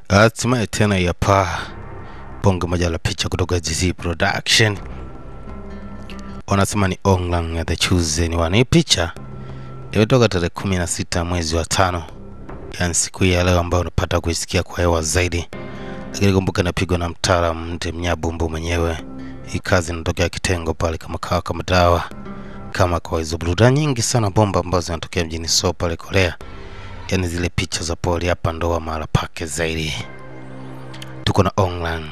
Hatimaye tena yapa bonge moja la picha kutoka GC Production, wanasema ni Onglang ya The Chosen One. Hii picha imetoka tarehe 16 mwezi wa 5, yani siku ya leo ambayo unapata kuisikia kwa hewa zaidi. Lakini kumbuka inapigwa na mtaalamu Mte Mnyabumbu mwenyewe. Hii kazi inatokea kitengo pale kama kawa kama dawa kama kwa hizo burudani nyingi sana bomba ambazo zinatokea mjini Seoul pale Korea. Yani zile picha za poli hapa ndo mahala pake zaidi. Tuko na Onglang.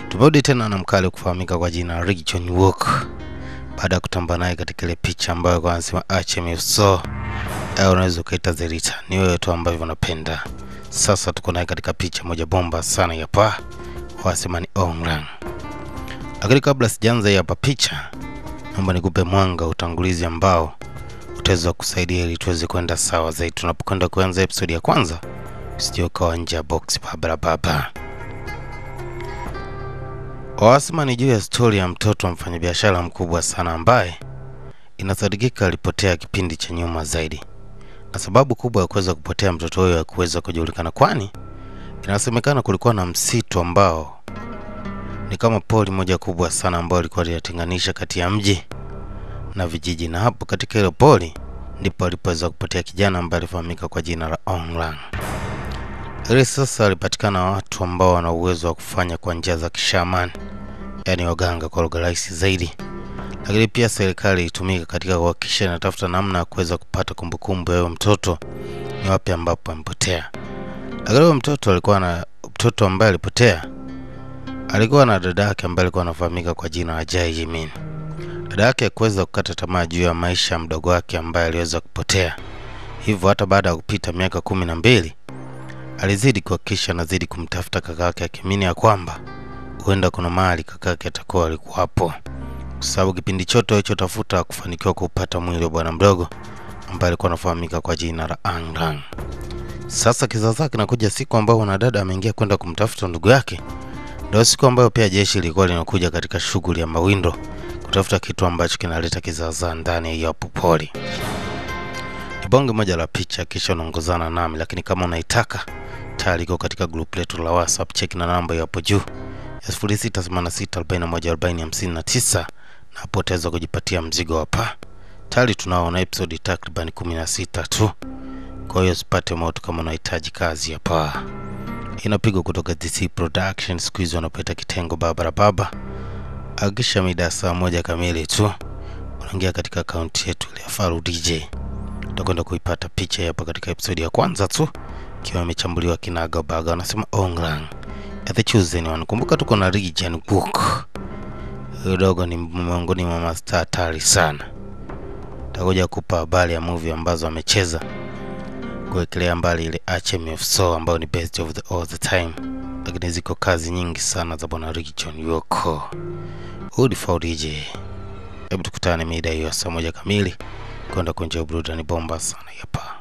Tumerudi tena na mkali kufahamika kwa jina Rick John Walk, baada ya kutamba naye katika ile picha ambayo kwa anasema ache so au unaweza ukaita Zerita, ni wewe tu ambavyo unapenda. Sasa tuko naye katika picha moja bomba sana hapa, wasema ni Onglang. Lakini kabla sijaanza hapa picha, naomba nikupe mwanga utangulizi ambao utaweza kusaidia ili tuweze kwenda sawa zaidi tunapokwenda kuanza episode ya kwanza. Usije ukawa nje ya box baba baba. Wasema ni juu ya story ya mtoto wa mfanyabiashara mkubwa sana ambaye inasadikika alipotea kipindi cha nyuma zaidi. Na sababu kubwa ya kuweza kupotea mtoto huyo hakuweza kujulikana, kwani inasemekana kulikuwa na msitu ambao ni kama pori moja kubwa sana ambao ilikuwa linatenganisha kati ya mji na vijiji, na hapo katika hilo pori ndipo alipoweza kupotea kijana ambaye alifahamika kwa jina la Onglang. Ili sasa alipatikana watu ambao wana uwezo wa kufanya kwa njia za kishamani, yani waganga kwa lugha rahisi zaidi. Lakini pia serikali itumika katika kuhakikisha inatafuta namna ya kuweza kupata kumbukumbu ya mtoto ni wapi ambapo amepotea. Lakini huyo mtoto alikuwa na mtoto ambaye alipotea alikuwa na dada yake ambaye alikuwa anafahamika kwa jina la Jai Jimin. Dada yake kuweza kukata tamaa juu ya maisha ya mdogo wake ambaye aliweza kupotea. Hivyo hata baada ya kupita miaka 12 alizidi kuhakikisha anazidi kumtafuta kaka yake, akiamini ya kwamba huenda kuna mahali kaka yake atakuwa alikuwapo, kwa sababu kipindi chote alichotafuta kufanikiwa kupata mwili wa bwana mdogo ambaye alikuwa anafahamika kwa jina la Onglang. Sasa kizaza kinakuja siku ambayo mwanadada ameingia kwenda kumtafuta ndugu yake. Ndio siku ambayo pia jeshi lilikuwa linakuja katika shughuli ya mawindo kutafuta kitu ambacho kinaleta kizaza ndani ya pori. Ni bonge moja la picha, kisha unaongozana nami. Lakini kama unaitaka tayari iko katika group letu la WhatsApp, check na namba hapo juu ya 0686414059 na hapo utaweza kujipatia mzigo hapa. Tayari tunaona episode takriban 16 tu. Kwa hiyo usipate moto kama unahitaji kazi hapa. Inapigwa kutoka DC Production, siku hizo wanapata kitengo baba baba. Hakikisha mida saa 1 kamili tu unaingia katika account yetu ya Faru DJ. Utakwenda kuipata picha hapa katika episode ya kwanza tu ikiwa imechambuliwa kinaga baga. Wanasema Onglang at The Chosen One. Kumbuka tuko na Region Book. Huyo dogo ni miongoni mwa mastaa hatari sana. Takuja kupa habari ya movie ambazo amecheza, kuwekelea mbali ile HMF So ambayo ni best of the all the time. Lakini ziko kazi nyingi sana za bwana Region Yoko. Huyu ni Faru DJ. Hebu tukutane mida hiyo saa 1 kamili kwenda kwenye burudani bomba sana hapa.